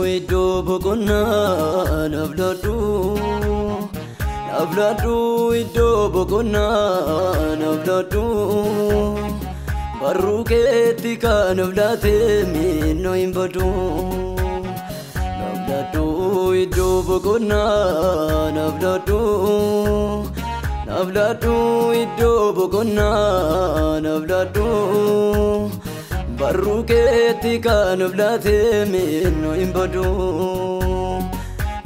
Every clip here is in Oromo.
Iddoo boqonnaa naaf laadhu, naaf laadhu iddoo boqonnaa naaf laadhu. Barruu keetti kan of laate minnoo hin badu. Naaf laadhu iddoo boqonnaa naaf laadhu, naaf laadhu iddoo boqonnaa naaf laadhu. Barruu keetti kan of laate minnoo hin badu.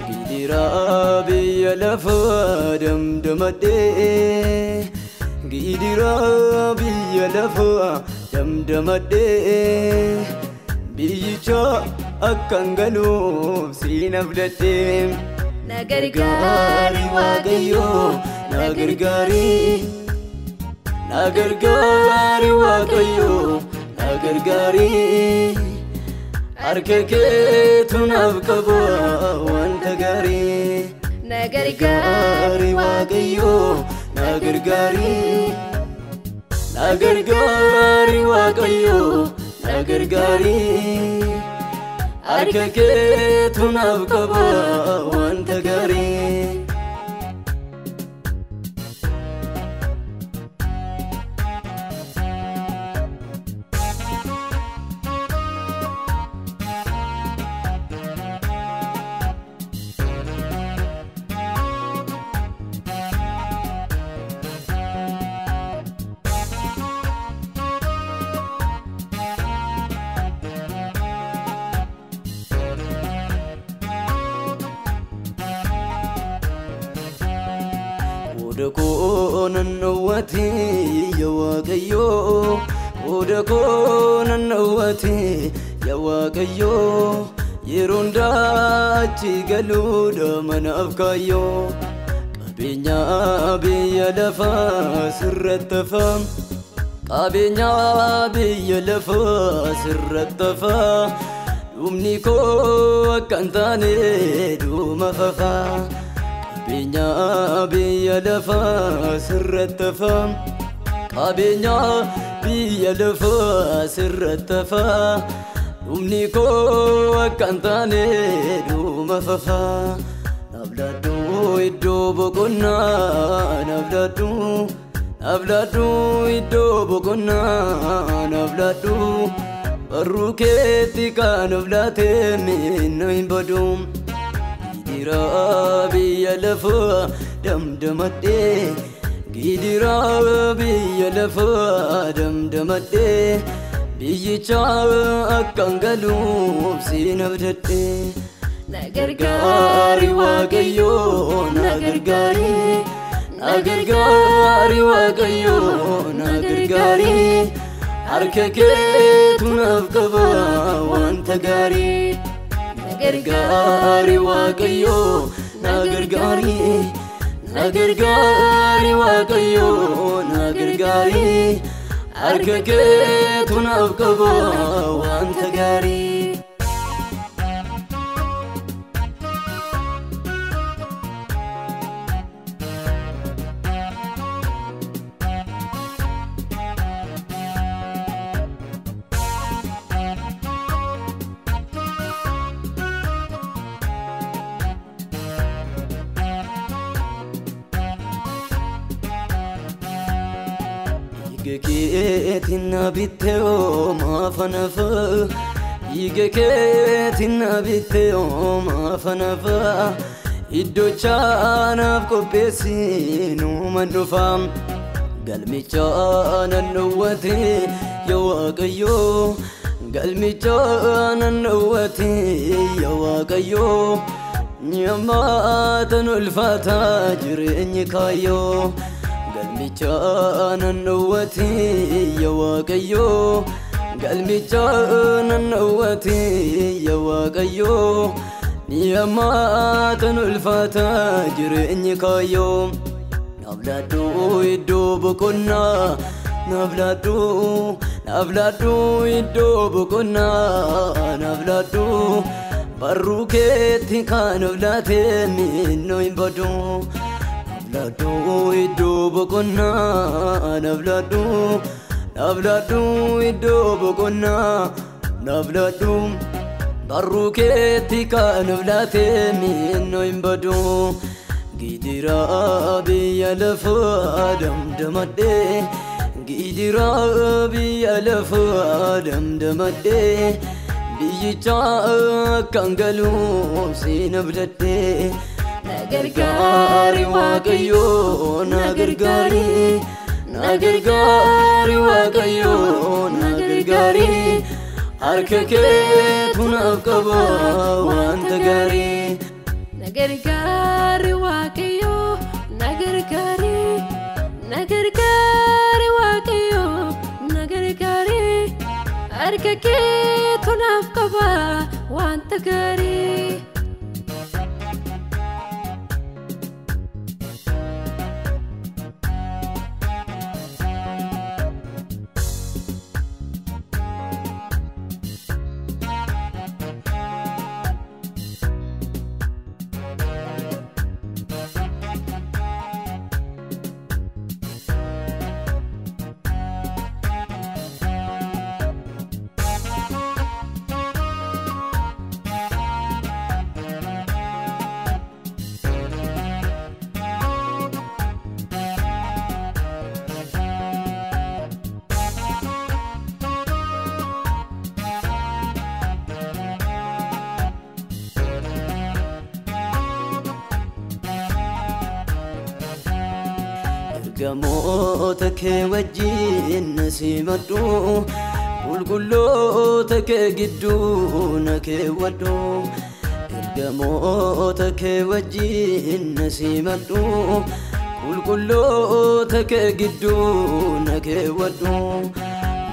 Gidiraa biyya lafaa damdamadhee, gidiraa biyya lafaa damdamadhee, biyyicha akkan galuuf siin abdadhee. Na gargaari Waaqayyoo, na gargaari, na gargaari Waaqayyoo, na gargaari. Harka keetu naaf qaba wanta gaarii. Na gargaari Waaqayyoo, na gargaari, na gargaari Waaqayyoo, na gargaari. Harka keetu naaf qaba wanta gaarii. Qooda koo nan dhowwate yaa Waaqayyoo, qooda koo nan dhowwate yaa Waaqayyoo, yeroo hundaa achi galuudha manaaf kaayyoo. Qabeenya biyya lafaa sirratti hafa, qabeenya biyya lafaa sirratti hafa, dhumni koo akka hin taane dhuma fafa. Qabeenya biyya lafaa sirratti hafa, qabeenya biyya lafaa sirratti hafa, dhumni koo akka hin taane dhuma fafa. Naaf laadhu iddoo boqonnaa naaf laadhu, naaf laadhu iddoo boqonnaa naaf laadhu. Barruu keetti kan of laate minnoo hin badu. Gidiraa biyya lafaa damdamadhee, gidiraa biyya lafaa damdamadhee, biyyicha akkan galuuf siin abdadhee. Na Gargaari Waaqayyoo, na gargaari, na gargaari Waaqayyoo, na gargaari. Harka keetu naaf qaba wanta gaarii. Na Gargaari Waaqayyoo, na gargaari, na gargaari Waaqayyoo, na gargaari. Harka keetu naaf qaba wanta gaarii. Dhiiga keetiin na bitte oomaa nafa, dhiiga keetiin na bitte oomaa nafa, iddoo chaanaaf qopheessi nuuman dhufa. Galmicha nan dhowwate yaa Waaqayyoo, galmicha nan dhowwate yaa Waaqayyoo, nyaamaatan ulfaataa jireenyi kaayyoo. Galmicha nan dhowwate yaa Waaqayyoo, galmicha nan dhowwate yaa Waaqayyoo, nyaamaatan ulfaataa jireenyi kaayyoo. Naaf laadhu iddoo boqonnaa naaf laadhu, naaf laadhu iddoo boqonnaa naaf laadhu. Barruu keetti kan of laate minnoo hin badu. Naaf laadhu iddoo boqonnaa naaf laadhu, naaf laadhu iddoo boqonnaa naaf laadhu. Barruu keetti kan of laatee minnoo hin badu. Gidiraa biyya lafaa damdamadhee, gidiraa biyya lafaa damdamadhee, biyyicha akkan galuuf siin abdadhee. Na Gargaari gargaari Waaqayyoo, na gargaari, na gargaari Waaqayyoo, na gargaari. Harka keetu naaf qaba wanta gaarii. Na gargaari Waaqayyo, na gargaari, na gargaari Waaqayyo, na gargaari. Harka keetu naaf qaba wanta gaarii. Ergamoota kee wajjin na simadhu, qulqulloota kee gidduu na keewwadhu. Ergamoota kee wajjin na simadhu, qulqulloota kee gidduu na keewwadhu.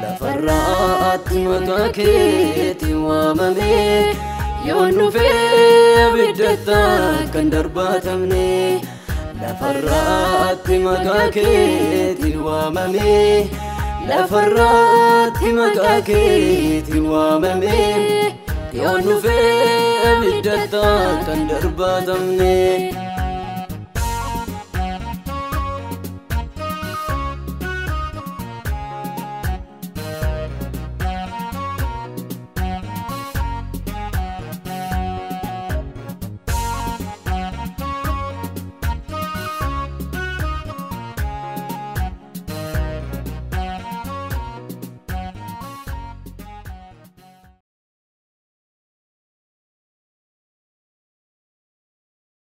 Lafarraatti maqaa keetiin waamame, yoon dhufee abiddatti kan darbaatamne. Lafarraatti maqaa keetiin waamame, lafarraatti maqaa keetiin waamame, yoon dhufee abiddatti kan darbaatamne.